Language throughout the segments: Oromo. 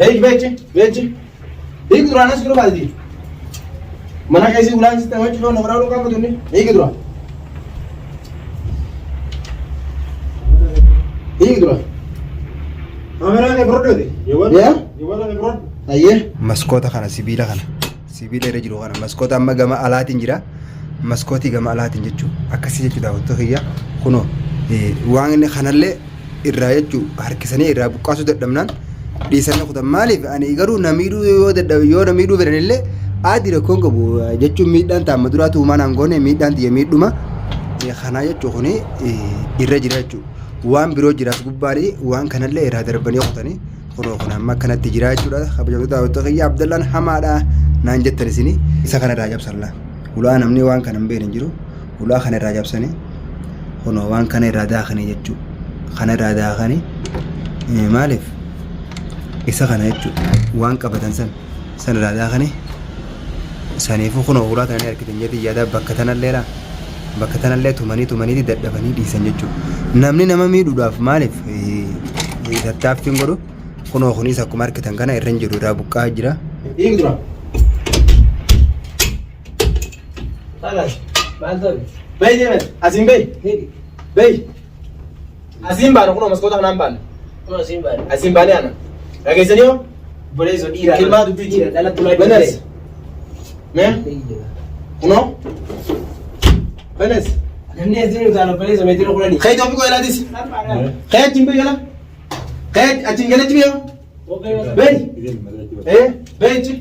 Hiiki beechi beechi. Hiiki duraan as jiru baati. Mana keessi ulaan sitti hawwachu loon namoota dhugaa qabatu inni. Hiiki dura. Hiiki dura. Kaameraan kee fudhadhuuti. Yaa? Jawwaala kee fudhadhu. Ayyee. Maskoota kana sibiila kana sibiila irra jiru kana maskoota amma gama alaatiin jira maskootii gama alaatiin jechuun akkasii jechuu daawwattoota kiyya kunoo waan inni kanallee irraa jechuu harkisanii irraa buqqaasuu dadhabnaan dhiisanii kutan maaliif ani garuu na miidhuu yoo dadhabe yoo na miidhuu fedhanillee aadi rakkoon qabu jechuun miidhaan taama duraatu uumaan aangoone miidhaan tiyya miidhuma kanaa jechuu kuni irra jira jechuu waan biroo jiraas gubbaanii waan kanallee irraa darbanii kutanii Kunoo kun amma akkanatti jira jechuudha. Kabajamtoota daawwattoota kiyya Abdallaan hamaadha naan jettan isini. Isa kana irraa cabsan laa. Ulaa namni waan kana hin beekne hin jiru. Ulaa kana irraa cabsanii kunoo waan kana irraa daakanii jechuudha. Kana irraa daakanii maaliif isa kana jechuudha. Waan qabatan san san irraa daakanii saniifuu kunoo ulaa tana ni argitan jeetii yaada bakka tanallee laa. Bakka tanallee tumanii tumaniiti dadhabanii dhiisan jechuudha. Namni nama miidhuudhaaf maaliif tattaaffiin godhu kunoo kunis akkuma argitan kana irra hin jiru irraa buqqa'aa jira. Hiiki dura. Maal maal ta'e? Bahi deemen. Asiin bahi. Hiiki. Bahi. Asiin baana kunoo maskoota kanaan baana. Kun asiin baane. Asiin baanee ana. Dhageessanii hoo? Obboleessoo dhiiraa. Kilmaa dubbii Dhiira dhala tulaa Banas. Mee? Kunoo? Banas. Namni asiin utaala obboleessoo meetira 10. Kee toofii koo ilaatis. Kee achiin bahi jala. Kee achiin galatti biyya. Bahi. Eh? Bahi achi.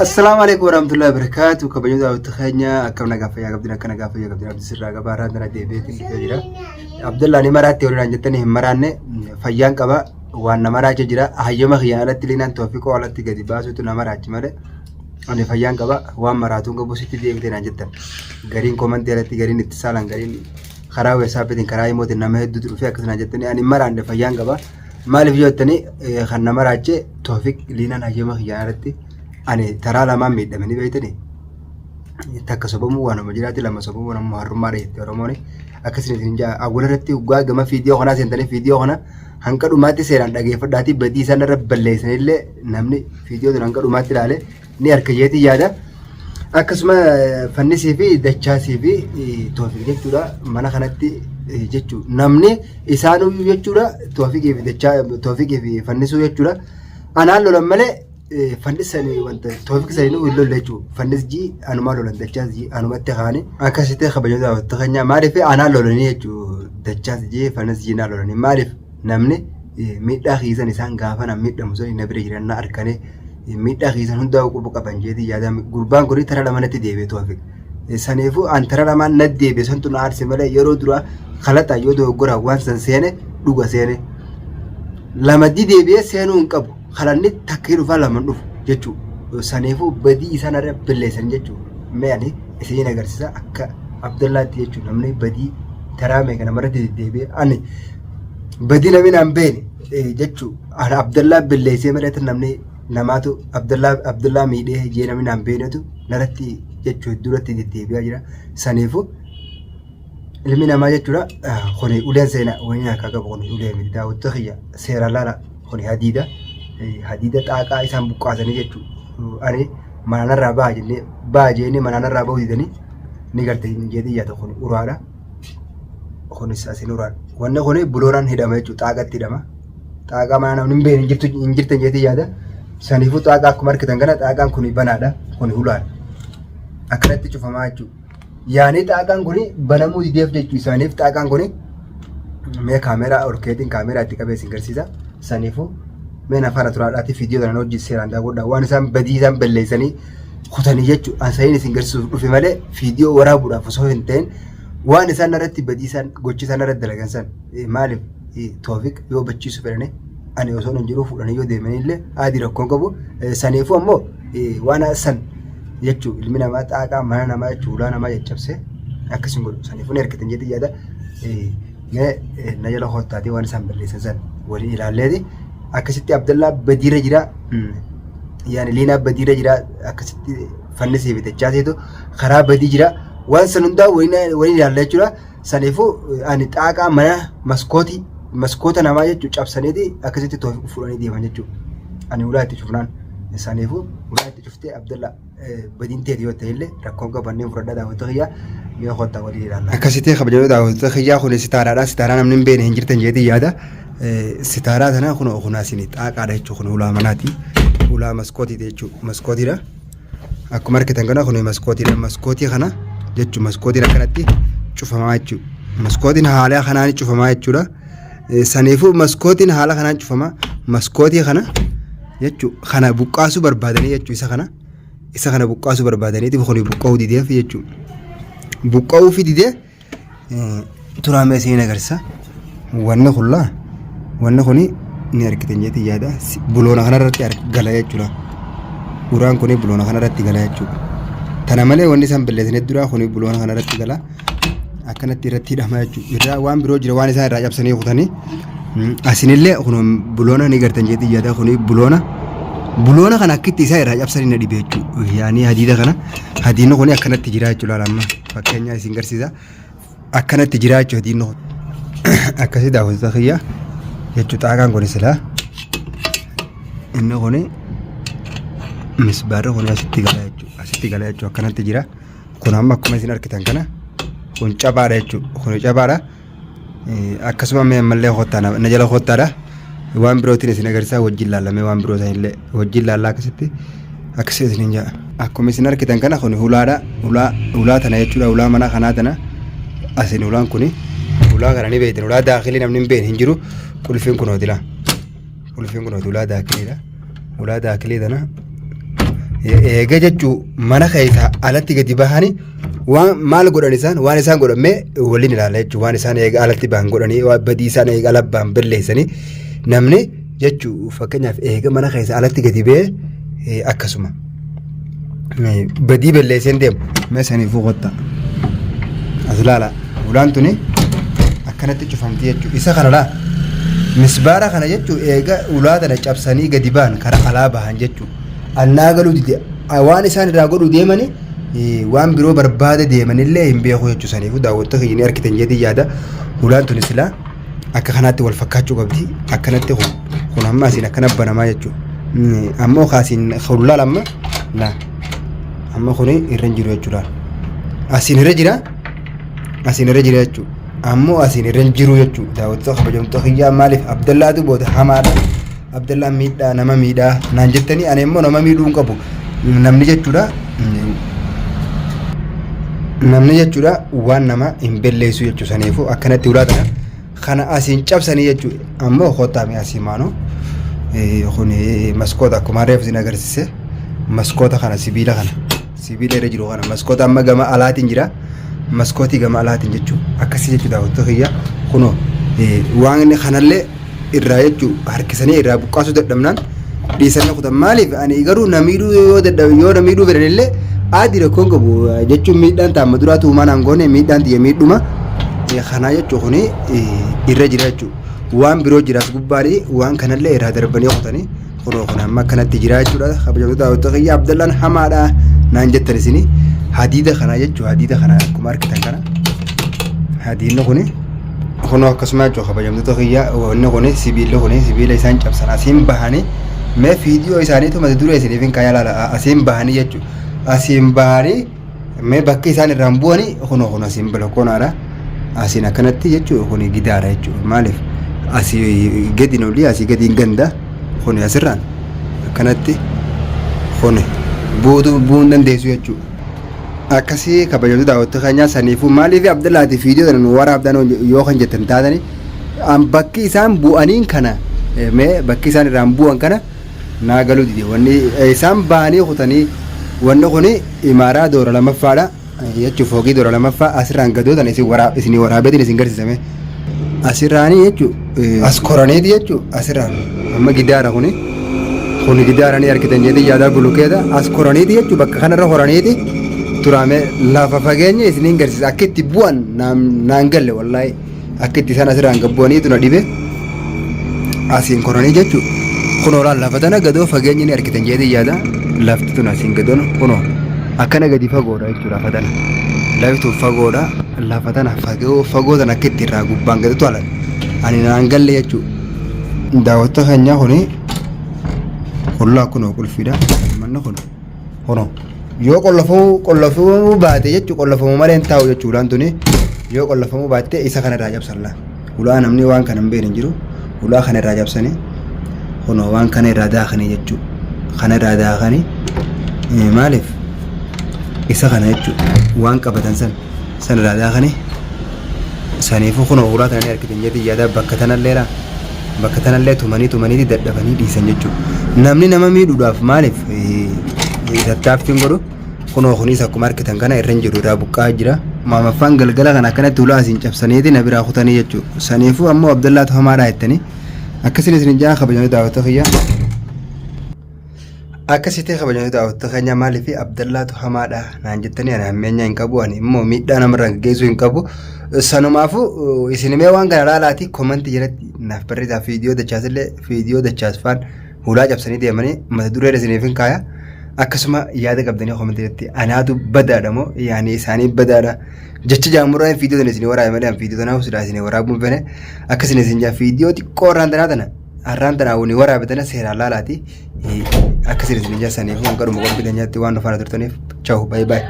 Assalaamu alaikum warahmatullahi wabarakatuh. Kabajamtoota daawwattoota keenya akkam nagaa fayyaa qabdin akka nagaa fayyaa qabdin abdii sirraa qabaa irraa dana deebi'eetiin dhufee jira. Abdallaan ni maraatte waliin jettanii hin maraanne fayyaan qaba waan na maraacha jira hayyama kiyyaan alatti liinaan toofiqoo alatti gadi baasuutu na maraachi malee ani fayyaan qaba waan maraatuun qabu sitti deebite naan jettan gariin komantii alatti gariin itti saalan gariin karaa weesaapiitiin karaa imootiin nama hedduutu dhufee akkas naan jettanii ani hin maraanne fayyaan qaba maaliif yoo jettanii kan na maraache toofiq liinaan hayyama kiyyaan alatti ani taraa lamaan miidhame ni beektanii takka sobamuu waanuma jiraati lama sobamuu nama harrummaadha jette Oromoon akkasuma isin jaa awwala irratti waggaa gama fiidiyoo kanaa seentanii fiidiyoo kana hanga dhumaatti seeraan dhageeffadhaatii badii isaan irra balleessanillee namni fiidiyoo tun hanga dhumaatti ilaale ni harka jeetii yaada. Akkasuma fannisii fi dachaasii fi toofiq jechuudha mana kanatti jechuu namni isaanuyyuu jechuudha toofiqii fi dachaa toofiqii fi fannisuu jechuudha anaan lolan malee Fannis sanii wanta toofik sanii hin lolle jechuudha. Fannis jii anumaa lolan dachaas jii anumatti kaani akkasitti kabajamtoota daawwattoota keenyaa maaliif anaa lolanii jechuudha dachaas jii fannis jii naa lolanii maaliif namni miidhaa kiisan isaan gaafa nan miidhamu sanii na bira jiran na arkanii miidhaa kiisan hundaa quba qaban jeetii yaada gurbaan kun tara lama natti deebi'e toofik. Saniifuu an tara lamaan na deebi'e santu na aarse malee yeroo duraa kalaxaa yoo dogoggora waan san seene dhuga seene. Lama deebi'ee seenuu hin qabu. Kalanni takkii dhufaa lama dhufu jechuudha. Saniifuu badii isaan irra balleessan jechuudha. Mee ani isiniin agarsiisa akka Abdallaatti jechuudha. Namni badii taraa meeqa namarratti deddeebi'e ani badii namni naan beekne jechuudha. Ani Abdallaa balleessee malee namni namaatu Abdallaa Abdallaa miidhee jee namni naan beeknetu narratti jechuudha hedduu irratti deddeebi'aa jira. Saniifuu ilmi namaa jechuudha kuni uleen seenaa wayii harkaa qabu kuni ulee miti daawwattoota kiyya seeraan laala kuni hadiida hadiida xaaqaa isaan buqqaasanii jechuudha ani manaanarraa ba'a jennee ba'a jennee manaanarraa ba'uu didanii ni garte hin jedhii yaada kuni uraadha kunis asin uraadha wanni kuni buloonaan hidhama jechuudha xaaqatti hidhama xaaqaa mana namni hin beekne hin jirtu hin jirtan jedhii yaada saniifuu xaaqaa akkuma argitan kana xaaqaan kuni banaadha kuni hulaadha akkanatti cufamaa jechuudha. Yaani xaaqaan kuni banamuu dideef jechuu isaaniif xaaqaan kuni mee kaameeraa ol keetiin kaameeraa itti qabee isin garsiisa. Saniifuu mee na faana turaadhaati viidiyoo kana hojii seeraan daawwadhaa waan isaan badii isaan balleessanii kutanii jechuu ansaniin isin garsiisuuf dhufe malee viidiyoo waraabuudhaaf osoo hin ta'in waan isaan irratti badii isaan gochi isaan irratti dalagan san maaliif Toofiq yoo bachiisu fedhanii ani osoo hin jiru fuudhanii yoo deemanii illee adii rakkoon qabu saniifuu ammoo waan san jechuu ilmi namaa xaaqaa mana namaa jechuu ulaa namaa caccabsee akkas hin godhu saniifuu ni argitan jeetii yaada mee na jala koottaatii waan isaan balleessan san waliin ilaalleeti akkasitti Abdallaa badiirra jira yaani liinaa badiirra jira akkasitti fannisii fi dachaasiitu karaa badii jira Waan san hundaa waliin ilaalla jechuudha. Saniifuu ani xaaqaa mana maskootii maskoota namaa jechuun cabsaniiti akkasitti toofiq fuudhanii deeman jechuudha. Ani ulaa itti cufnaan saniifuu ulaa itti cuftee Abdalla badiin teeti yoo ta'e illee rakkoon qabannee fudhadhaa daawwattoota kiyyaa mee kottaa waliin ilaalla. Akkasitti kabajamtoota daawwattoota kiyyaa kun sitaaraadha. Sitaaraa namni hin beekne hin jirtan jedhee yaada. Sitaaraa tana kun kun asiin xaaqaadha jechuudha. Kun ulaa manaati. Ulaa maskootiiti jechuudha. Maskootiidha. Akkuma argitan kana kun maskootiidha. Maskootii kana jechuun maskootiin akkanatti cufamaa jechuudha. Maskootiin haala kanaan cufamaa jechuudha. Saniifuu maskootiin haala kanaan cufamaa. Maskootii kana jechuudha. Kana buqqaasuu barbaadanii jechuudha isa kana. Isa kana buqqaasuu barbaadaniiti kun buqqa'uu dideef jechuudha. Buqqa'uu fi didee turaamee isin agarsiisa. Wanni kun laa wanni kuni ni argitan jeetii yaada. Buloona kanarratti gala jechuudha. Uraan kuni buloona kanarratti gala jechuudha. Tana malee wanni isaan balleessan dura kuni buloona kanarratti gala. Akkanatti irratti hidhama jechuudha. Irraa waan biroo jira waan isaan irraa cabsanii kutanii. Asinillee kun buloona ni gartan jeetii yaada kuni buloona. Buloona kana akkitti isaa irraa cabsanii na dhibe jechuudha. Yaanii hadiida kana hadiinni kuni akkanatti jira jechuudha amma fakkeenya isin garsiisa. Akkanatti jira jechuudha hadiinni kun. Akkasii daawwattoota kiyya jechuudha xaaqaan kun silaa inni kuni misbaarri kun asitti gala jechuudha. Asitti gala jechuudha akkanatti jira. Kun amma akkuma isin argitan kana kun cabaadha jechuudha. Kun cabaadha. Akkasuma mee ammallee kottaa na jala kottaadha. Waan birootiin isin agarsiisaa wajjin laallamee waan biroo sanillee wajjin laallaa akkasitti akkasii isiniin jedha. Akkuma isin argitan kana kun hulaadha. Hulaa hulaa tana jechuudha. Hulaa mana kanaa tana asin hulaan kuni hulaa kana ni beektan. Hulaa daakilii namni hin beekne hin jiru. Qulfiin kun hootila. Qulfiin kun hulaa daakiliidha. Hulaa daakilii tana eega jechuu mana keessaa alatti gadi bahanii waan maal godhan isaan waan isaan godhan mee waliin ilaala jechuun waan isaan eega alatti bahan godhanii waan badii isaan eega ala bahan balleessanii namni jechuu fakkeenyaaf eega mana keessa alatti gadi ba'ee akkasuma badii balleesseen deemu mee saniifuu kotta as ilaala ulaan tuni akkanatti cufamti jechuudha isa kana laa misbaara kana jechuun eega ulaa tana cabsanii gadi bahan karaa alaa bahan jechuudha annaa galuu dide waan isaan irraa godhuu deemani waan biroo barbaada deemanillee hin beeku jechuu saniifuu daawwattoota kiyya ni argitan jedhee yaada ulaan tuni silaa akka kanaatti wal fakkaachuu qabdi akkanatti kun kun amma asiin akkana banamaa jechuudha ammoo kaasiin hullaal amma laa amma kuni irra hin jiru jechuudha asiin irra jira asiin irra jira jechuudha ammoo asiin irra hin jiru jechuudha daawwattoota kabajamtoota kiyyaa maaliif abdallaatu booda hamaadha abdallaan miidhaa nama miidhaa naan jettanii ani immoo nama miidhuu hin qabu namni jechuudha namni jechuudha waan nama hin belleessu jechuu saniifu akkanatti ulaa tana kana asiin cabsanii jechuu ammoo kottaa mee asii maanoo kun maskoota akkuma reefu isin agarsiise maskoota kana sibiila kana sibiila irra jiru kana maskoota amma gama alaatiin jira maskootii gama alaatiin jechuu akkasii jechuu daawwattoota kiyya kunoo waan inni kanallee irraa jechuu harkisanii irraa buqqaasuu dadhabnaan dhiisanii kutan maaliif ani garuu na miidhuu yoo dadhabe yoo na miidhuu fedhan illee aadi rakkoon qabu jechuun miidhaan taama duraatu uumaan aangoone miidhaan tiyya miidhuma kanaa jechuu kuni irra jira jechuu waan biroo jiraas gubbaanii waan kanallee irraa darbanii kutanii kunoo kun amma akkanatti jira jechuudha kabajamtoota daawwattoota kiyya Abdallaan hamaadha naan jettan isini hadiida kana jechuu hadiida kana akkuma argitan kana hadiidni kuni kunoo akkasuma jechuu kabajamtoota kiyya wanni kuni sibiilli kuni sibiila isaan cabsan asiin bahanii mee fiidiyoo isaaniitu mata duree isiniif hin kaayaa laala asiin bahanii jechuu asiin bahanii mee bakki isaan irraan bu'anii kunoo kun asiin balakoonaadha asiin akkanatti jechuu kun gidaara jechuu maaliif asii gadi olii asii gadi hin ganda kun asirraan akkanatti kun buutu bu'uu hin dandeessu jechuu akkasii kabajamtu daawwattoota keenyaa saniifuu maaliif Abdullaati fiidiyoo kana nu waraabdan yoo kan jettan taatani bakki isaan bu'aniin kana mee bakki isaan irraan bu'an kana naa galuu dide wanni isaan bahanii kutanii wanni kuni imaaraa doora lamaffaadha jechuun foogii doora lamaffaa asirraan gadoo tana isin waraab isinii waraabeetiin isin garsiisame asirraanii jechuun as koraniiti jechuun asirraan amma gidaara kuni kuni gidaara ni argitan jedhee yaadaa bulukeeta as koraniiti jechuun bakka kanarra horaniiti turaame lafa fageenya isiniin garsiisa akka itti bu'an naan galle wallaahi. Akka itti isaan asirraan gad bu'aniitu na dhibe. Asiin koranii jechuun kunoo laal lafa tana gadoo fageenya ni argitan jedhee yaada. Lafti tun asiin gadoon kunoo akkana gadi fagoodha jechuudha lafa tana. Lafti tun fagoodha. Lafa tana fagoo fagoo tana akka itti irraa gubbaan gadi tolan. Ani naan galle jechuudha. Daawwattoota keenyaa kuni qullaa kunoo qulfiidha. Manni kun kunoo yoo qollofamuu qollofamuu baate jechuudha qollofamuu malee hin taa'u jechuudhaan tuni yoo qollofamuu baatte isa kana irraa cabsan laa. Ulaa namni waan kana hin beekne hin jiru. Ulaa kana irraa cabsanii kunoo waan kana irraa daakanii jechuudha. Kana irraa daakanii maaliif isa kana jechuudha waan qabatan san san irraa daakanii saniifuu kunoo ulaa tana ni argitan jeetii yaada bakka tanalleedha. Bakka tanallee tumanii tumanii dadhabanii dhiisan jechuudha. Namni nama miidhuudhaaf maaliif tattaaffiin godhu Kunoo kunis akkuma argitan kana irra hin jiru irraa buqqa'aa jira. Maamaffaan galgala kana akkanatti hulaa asiin cabsaniiti na biraa kutanii jechuudha. Saniifuu ammoo Abdallaatu hamaadhaa jettanii akkasiin isin jaa kabajamtoota daawwattoota kiyya. Akkasitti kabajamtoota daawwattoota keenya maaliif Abdallaatu hamaadha naan jettanii ani hammeenya hin qabu ani immoo miidhaa namarraan geggeessuu hin qabu. Sanumaafuu isin mee waan kana laalaati komantii jalatti naaf barreessaa viidiyoo dachaasillee viidiyoo dachaasfaan hulaa cabsanii deemanii mata duree isiniif hin kaaya. Akkasuma yaada qabdanii komentii irratti anaatu badaadha moo yaani isaanii badaadha jecha jaamurraa viidiyoo tana isinii waraabe malee an viidiyoo tanaaf silaa isinii waraabuu hin fene akkasuma isin jaa viidiyoo xiqqoo irraan tanaa tana har'aan tanaa wani waraabe tana seeraan laalaati akkasuma isin jaa saniif hanqadhuma qophii teenyaatti waan nu faana turtaniif chawu baay'ee baay'ee.